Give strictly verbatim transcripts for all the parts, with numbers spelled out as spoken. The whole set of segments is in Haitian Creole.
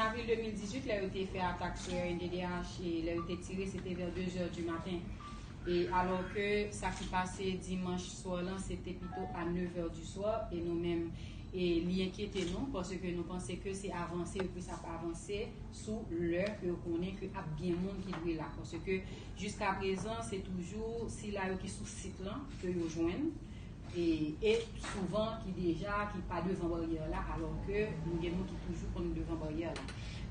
Avril de mil dizuit, lè yo te fè atak sou R N D D H, e lè yo te tire, se te vè de zè di maten. E alò ke sa ki pase dimanch swa lan, se te pito a nèf è di swa, e nou menm, e li enkyete nou, paske nou panse ke se avanse yo plis ap avanse sou lè ke yo konnen ke ap gen moun ki dwe la. Paske jiska prezan, se toujou sila yo ki sou sit lan ke yo jwenn, e, e souvan ki deja, ki pa devan baryè la, alò ke nou gen moun ki toujou konn devan baryè la.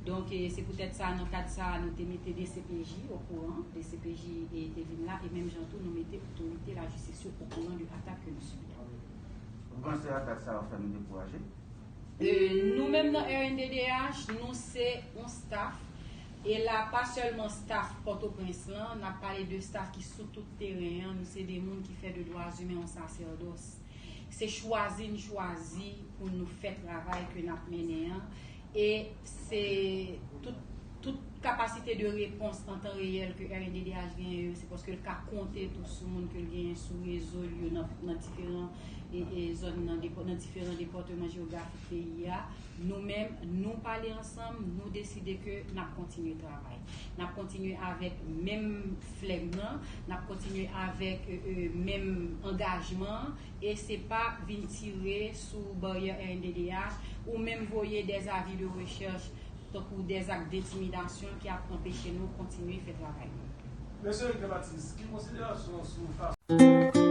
Donk, e, se poutèt sa, nan kad sa, nou te mete D C P J okouran, D C P J e te vin la, e menm jan tou, nou mete otorite lajistis yo okouran de atak ke nou sibi a. Ou panse atak sa yo fè nou dekouraje? E, nou menm nan R N D D H, nou se yon staff. E la, pa sèlman staff Pòtoprens lan, n ap pale de staff ki sou tout teren an. Nou se de moun ki fè de dwa imen yon sasèdòs. Se chwazi n chwazi pou nou fè travay ke n ap mennen an. E se tout, tout kapasite de repons an tan reyèl ke R N D D H genyen yo, se paske l ka konte tou sou moun ke l genyen sou rezo l yo nan, nan diferan e, e zòn nan, depa- nan diferan depatman jewografik peyi a. Nou menm, nou pale ansanm, nou deside ke n ap kontinye travay. N ap kontinye avèk menm flèm nan, n ap kontinye avèk e, e, menm angajman an, e se pa vin tire sou baryè R N D D H ou menm voye dèzavi de rechèch tankou dèzak dentimidasyon ki ap anpeche nou kontinye fè travay nou. Mesye Eric Debatis, ki konsiderasyon sou fason